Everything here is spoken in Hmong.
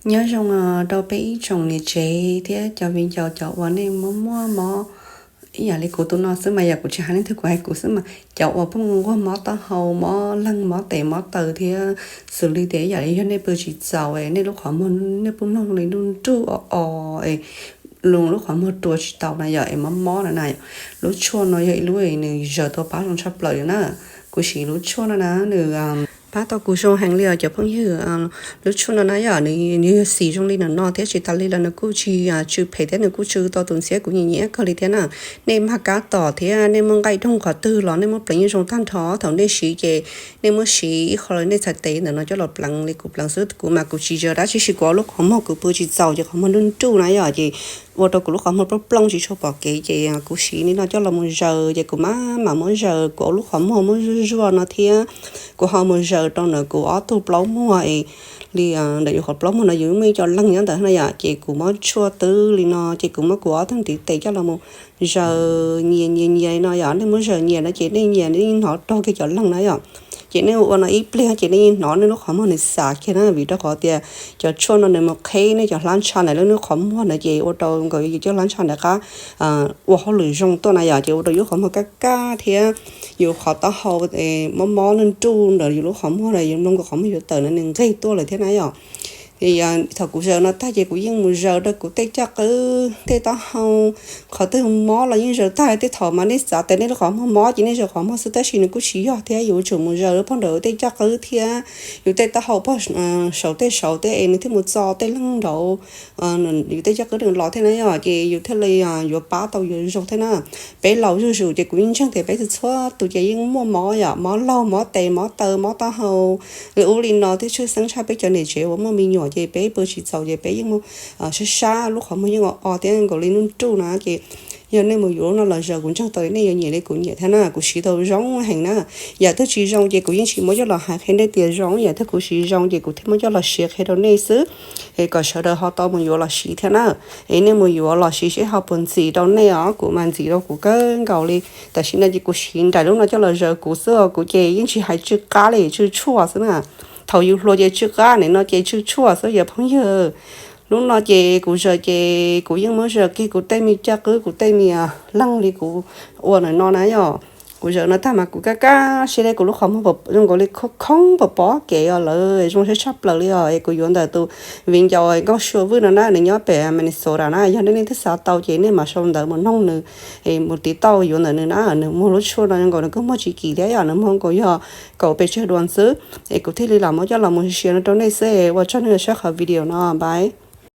Nyob zoo rau peb ib tsoom niam tsev thiab cov viv ncaus, cov uas nej muaj muaj mob ib yam li kuv tus no xwb mas yog kuv tsis hais leej twg, kuv hais kuv xwb mas cov uas pheej nquag mob taub hau, mob leeg, mob tes mob taw thiab xws li tias ib yam li yog nej pw tsis txaus es nej lub qhov muag nej pheej mloog li nruj nruj o o es lub qhov muag rua tsis tau na yom, es mob mob na na. Lub tshuaj no yog ib lub nws zaws tau pab zoo tshaj plaws li na. Kuv siv lub tshuaj no na nws pab tau kuv zoo heev li os cov phooj ywg. Lub tshuaj no na yom, nws yog xim zoo li no no thiab tsis tas li los nws kuj tsis tsw phem thiab nws kuj tsw tau tus ntxhiab kuv nyiam nyiam kawg li thiab na. Nej mag kab tom thiab nej muaj nqaij doog qhov twg los nej muab pleev yeej zoo tag nrho. Thaum nej siv ces nej muab siv ib qho nej txhais tes ntawm no coj los pleev li kuv pleev xwb. Kuv mas kuv tsis zaws dab tsi, kuv lub qhov muag kuv pw tsis txaus ces qhov muag nruj nruj na yom, ces ua rau kuv lub qhov muag plooj plooj tsis tshua pom kev ces kuv siv li no coj los mus zaws ces kuv mam mam muab zaws kuv lub qhov muag muab zuaj zuaj no thiab kuv ho mus zaws rau ntawm kuv ob tug plaub muag es li ntawm yus qhov plaub muag no yus muaj ib co leeg nyob ntawd na yom, ces kuv muab tshuaj twb li no ces kuv muab kuv ob tug ntiv tes coj los mus zaws nyias nyias nyias no yom. Nej muab zaws nyias no ces nej nyias nej hnov raug kiag cov leeg na yom. Ces nej ua no ib pliag ces nej yeej hnov nej lub qhov muag nws xav kiag na, vim rau qhov tias cov tshuaj no nws mus qheb nej cov hlab ntsha ntawm lub qhov muag na, ces ua rau nkaus yus cov hlab ntsha ntawd qab ua hauj lwm zoo tuaj na yom, ces ua rau yus qhov muag kaj kaj thiab yus qhov taub hau mob mob nruj nruj ntawm yus lub qhov muag na, yus mloog nkaus qhov muag yuav tawm na nws nqeg tuaj lawm thiab na yom. Thaum kuv zaws no tag ces kuv yeej mus zaws rau kuv tej caj qwb, tej taub hau, qhov twg mob los yeej zaws tag. Tej thaum mas nej xav tias nej lub qhov muag mob ces nej zaws qhov muag xwb tab sis nws kuj tsis yog thiab, yus tsum mus zaws pog nraud tej caj qwb thiab yus tej taub hau pog saud tej saud thiab es nws thiaj mus txo tej leeg nraud yus tej caj qwb nws los thiab na yom, ces yus thiaj li yuav pab tau yus zoo thiab na. Peb laus zuj zus ces kuv yeej ntseeg tias peb txhua txhua tus ces yeej muaj mob yom, mob laug, mob tes, mob taw, mob taub hau li ub li no thiab. Tshwj xeeb tshaj peb cov niam tsev uas muaj me nyuam ces peb pw tsis txaus ces peb yeej muaj sab sab lub qhov muag yeej o o thiab nkaus li nruj nruj na, ces yog nej mus yuav lub no los zaws kuv ntseeg tau nej yuav nyiam li kuv nyiam thiab na. Kuv siv tau zoo heev na. Yam twg tsis zoo ces kuv yeej tsis muab coj los hais qhia nej tias zoo, yam twg kuv siv zoo ces kuv thiaj muab coj los siv qhia rau nej xwb, es kom sawv daws ho tau mus yuav los siv thiab na. Es nej mus yuav los siv seb ho puas ntxim rau nej os, kuv mas ntxim rau kuv kawg nkaus li. Tam sim no ces kuv siv nraim lub no coj los zaws kuv xwb, kuv ces yeej tsis hais tsw qab li, tsw tshuaj xwb na. Thaum yus hluas ces tsw qab, nim no ces tsw tshuaj xwb cov phooj ywg. Lub no ces kuv zaws ces kuv yeej muab zaws kiag kuv tej me caj qwb, kuv tej me leeg li kuv ua ntawm no na yom. Kuv zaws no tag mas kuv kaj kaj siab li, kuv lub qhov muag zoo nkaus li khoob pom pom kev os lawm, zoo siab tshaj plaws li os. Es kuv yuav ntawm tus viv ncaus Nkauj Sua Vwj no na, nws nyob pem Minnesota na. Yog nej leej twg xav tau ces nej mam sau ntawv mus noog nws, es mus tiv tauj yuav ntawm nws na. Nws muag lub tshuaj no nkaus nws kuj muag tsis kim thiab yom, nws muag nkaus yog kaum pes tsawg dua xwb. Es kuv thiaj li los muab coj los mus share no rau nej xwb, ua tsaug nej saib qhov video no, bye.